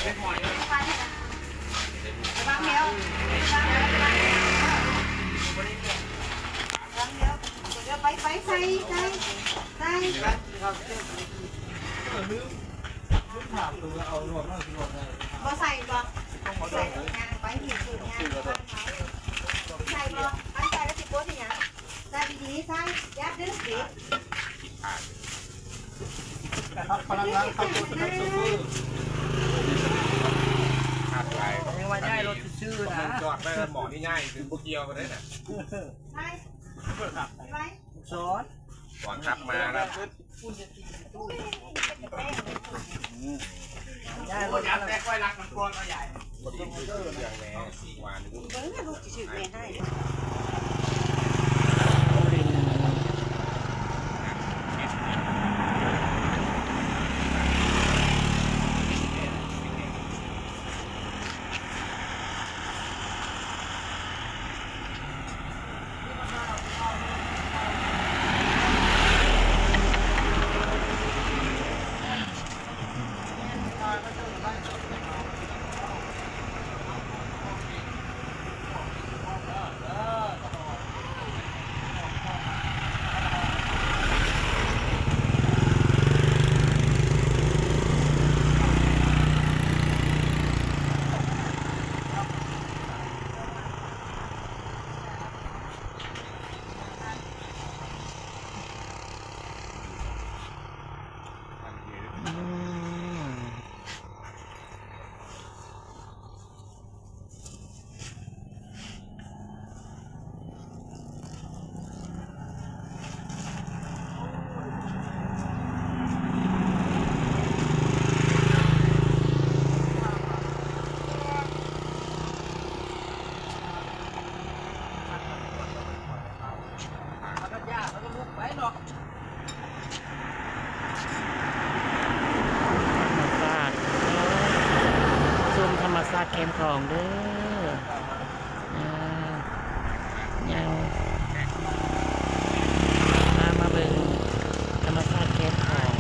ລະວັງແລ້ວ ລະວັງແລ້ວ ໄປ ໄປ ໃສ່ ໃສ່ ໃສ່ ບໍ່ໃສ່ບໍ່ ໃສ່ ຍ່າງໄປ ນີ້ຄືຍ່າງ ໃສ່ບໍ່ ຄັນໃສ່ແລ້ວຊິປົດເຮັດຫຍັງ? ໃສ່ດີໆ ໃສ່ ຢ່າດຶງເດັກ ພະນັກງານຂັບລົດ ຄາດຫຼາຍ ຍັງວ່າຍ້າຍລົດຊື່ໆ ນະ ຈອດໄວ້ ໝໍນີ້ຍ້າຍ ຄືບໍ່ກ່ຽວກັນເດ້ນະ ໃສ່ ໃສ່ ສອນ ກ່ອນຂັບມາແລ້ວ ຍາຍບໍ່ຢາກແຕກ ໄວ້ຫຼັກມັນກ່ອນເນາະຍາຍ ບໍ່ດີຄືເລື່ອງແນ່ ເບິ່ງລູກຊິຖືກແມ່ໃຫ້. ທຳມະຊາດ ຊົມທຳມະຊາດແຄມຂອງເດີ້ ຍ່າງ ພາມາເບິ່ງທຳມະຊາດແຄມຂອງ.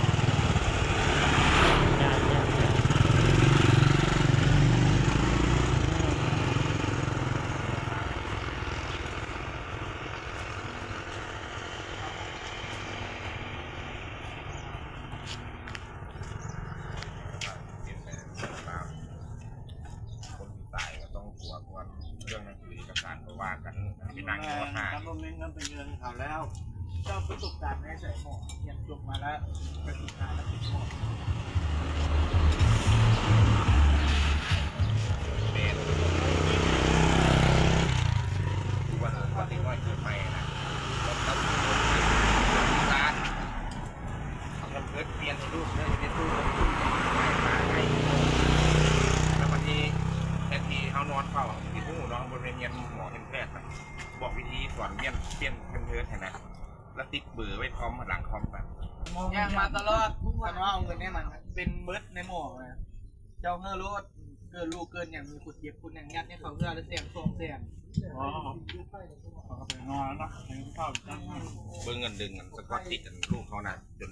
ຄົນທີ່ຕາຍກໍຕ້ອງຕົວະກ່ອນ ເລື່ອງນັ້ນຄືເອກະສານກໍວ່າກັນ ໄປນັ່ງຢູ່ຮອດໜ້າ ຖ້າບໍ່ມີເງິນໄປເງິນເຂົາແລ້ວ ເຈົ້າປະສົບການໃນໃສໝໍ ຮຽນຈົບມາແລ້ວ ໄປຝຶກງານແລ້ວເປັນໝໍ. ແມ່ນ ຄືວ່າເດັກນ້ອຍເກີດໃໝ່ນະ ເຂົາເຈົ້າສາດ ເອົາແພມເພີດປ່ຽນໃຫ້ລູກເດີ ເຮັດລູກ ແລ້ວບາດນີ້ແທນທີ່ເຮົານອນເຝົ້າ ເຮົາຊິຮູ້ເນາະ ບໍ່ໄດ້ຮຽນໝໍຮຽນແພດນະ ບອກວິທີສອນ ປ່ຽນ ປ່ຽນແພມເພີດຫັ້ນນະ ແລ້ວຕິດເບີໄວ້ຄອມ ຫຼັງຄອມນະ ຍ່າງມາຕະຫຼອດ ຄັນວ່າເອົາເງິນໃຫ້ມັນ ເປັນເບິດໃນໝໍນະ ເຈົ້າເຮີໂລດ ເກີດລູກເກີດຫຍັງ ມີຄົນເຈັບຄົນຫຍັງ ຍັດໃຫ້ເຂົາເຮືອລະແສນສອງແສນ. ອໍ ເຂົາກໍໄປນອນແລ້ວເນາະ ໃຫ້ເຂົາເຈົ້າຈັດໃຫ້ ເບິ່ງອັນດຶງອັນສະກອດຕິດອັນລູກເຂົານະ ຈົນ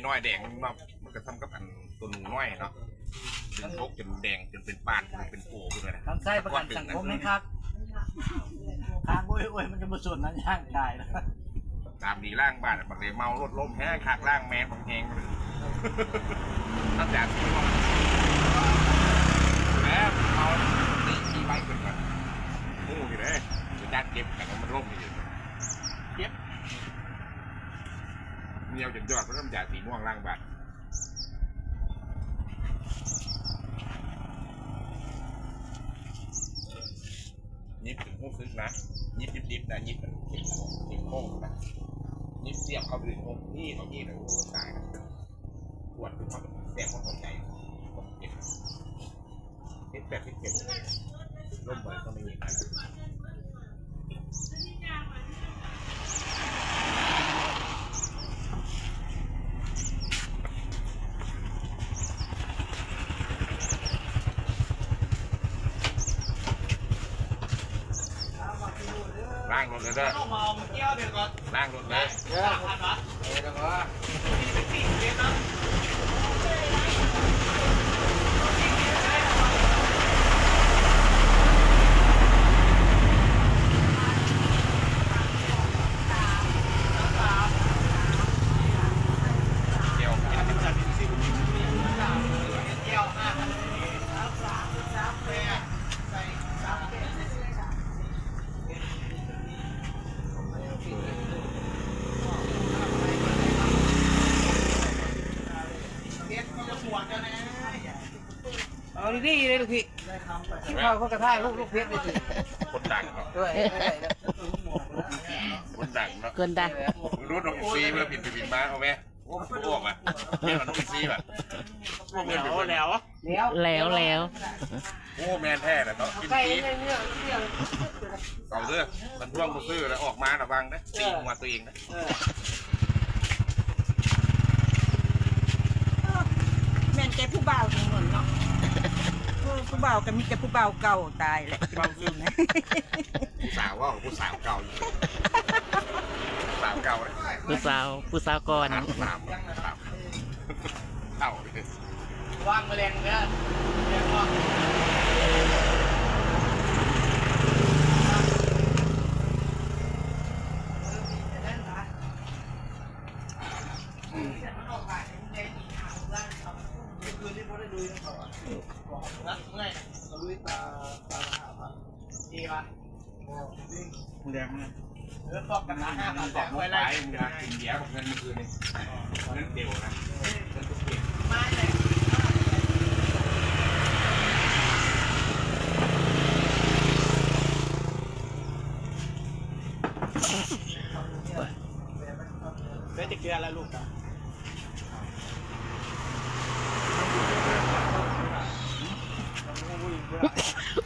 ນ້ອຍໆແດງເນາະ ມັນກໍສ່ຳກັບອັນໂຕໜູນ້ອຍເນາະ ດຶງກົກຈົນແດງ ຈົນເປັນປາດ ຈົນເປັນໂປພຸ້ນນະ ຄັນໃຊ້ປະກັນສັງຄົມແຮງຄັກ ຄາງໂອ້ຍໆ ມັນຈະບໍ່ສົນນະ ຍ່າງກາຍນະ. ຕາມດີລ້າງບາດ ບັກເດເມົາລົດລົ້ມແຮງຄັກ ລ້າງແມ່ນບັກແຮງ ນອກຈາກຊິແລ້ວເມົານີ້ຂີ່ໄວເກີນໄປ ຮູ້ຢູ່ເດ້ ຈາກເຈັບກັນມັນລົ້ມຢູ່ ເຈັບ ໜຽວຈົນຍອດ ນອກຈາກສີມ່ວງລ້າງບາດ. ຍິບເປັນຮູ້ສຶກນະ ຍິບດິບໆນະ ຍິບເປັນເຂັມ ເຂັມໂຄ້ງນະ ຍິບສຽບເຂົ້າໄປເຖິງຫົກນີ້ ເຂົ້ານີ້ນະ ໂອ້ ຕາຍນະ ປວດຂຶ້ນມາແສບເຂົ້າໃຈ ເຈັບ ເຈັບແປດສິບເຈັດ ລົ້ມໄປກໍໄດ້ຍິນນະ. ລ້າງລົດເດີ ລ້າງລົດເດີ ເອີ ເອີ ເດີ ເອີ. ເອົາດີໆເດ້ລູກພີ່ ກິນເຂົ້າເຂົາກະຖ່າຍຮູບລູກເພັດໄວ້ຕິ ຄົນດັງເນາະ ດ້ວຍ ຄົນດັງເນາະ ຄົນດັງ ເບິ່ງດູນົກອິນຊີເພິ່ນບິນໄປບິນມາ ເອົາແມ ໂອ້ ບໍ່ອອກວ່ະ ແມ່ນວ່ານົກອິນຊີວ່ະ ແລ້ວ ແລ້ວ ແລ້ວ ແລ້ວ ໂອ້ ແມ່ນແທ້ແຫຼະເນາະ ກິນຟຣີ ເອົາເດີ ຄັນທວງບໍ່ຊື້ແລ້ວອອກມາລະວັງເດີ ຕີຫົວຕົວເອງເດີ ເອີ ແມ່ນແຕ່ຜູ້ບ່າວທັງໝົດເນາະ ເອີ ຜູ້ບ່າວກໍມີແຕ່ຜູ້ບ່າວເກົ່າ ຕາຍແຫຼະ ຜູ້ບ່າວຊຶ້ງ ຜູ້ສາວເວົ້າກັບຜູ້ສາວເກົ່າຢູ່ ສາວເກົ່າເດ້ ຜູ້ສາວ ຜູ້ສາວກ່ອນ ສາມ ສາມ ເອົາເດ້ ວາງມາແລງເດີ ແລງອອກ เมื่อยนะ ลุยตา ตาหาพัน ดีวะ แดงนะ เออ ตอกกันนะ ห้าพัน แดง ไปไล่ กินเบียร์กับเงินเมื่อคืนนี้ เงินเดียวนะ เงินทุกเดือน มาเลย ได้จักเทื่อแล้วลูกอะ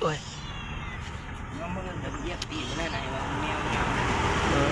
ໂອ້ຍ ເມື່ອ ມື້ອື່ນກໍຢຽບຕີນແລ້ວນາຍວ່າແມວ ເອີ.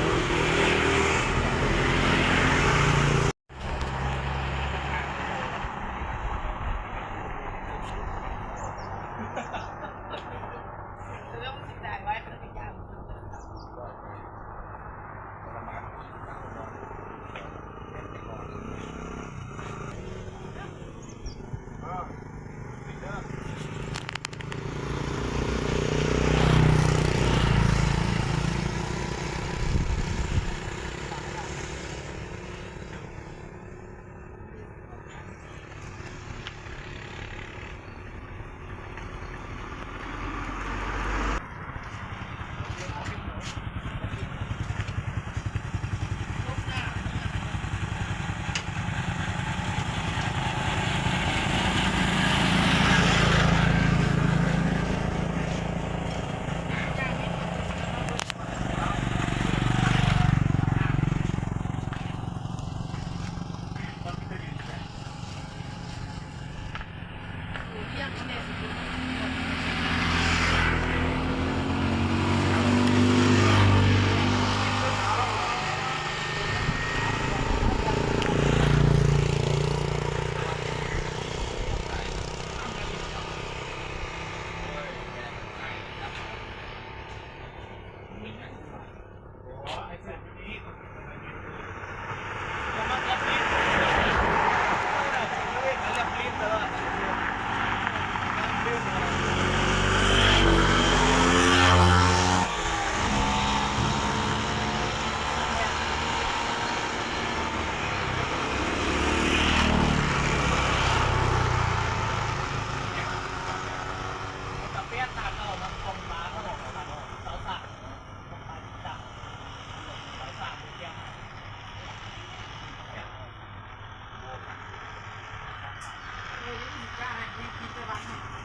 ເອີ ນີ້ຄືການໃຫ້ ນີ້ຄືຕະວັນໃຫ້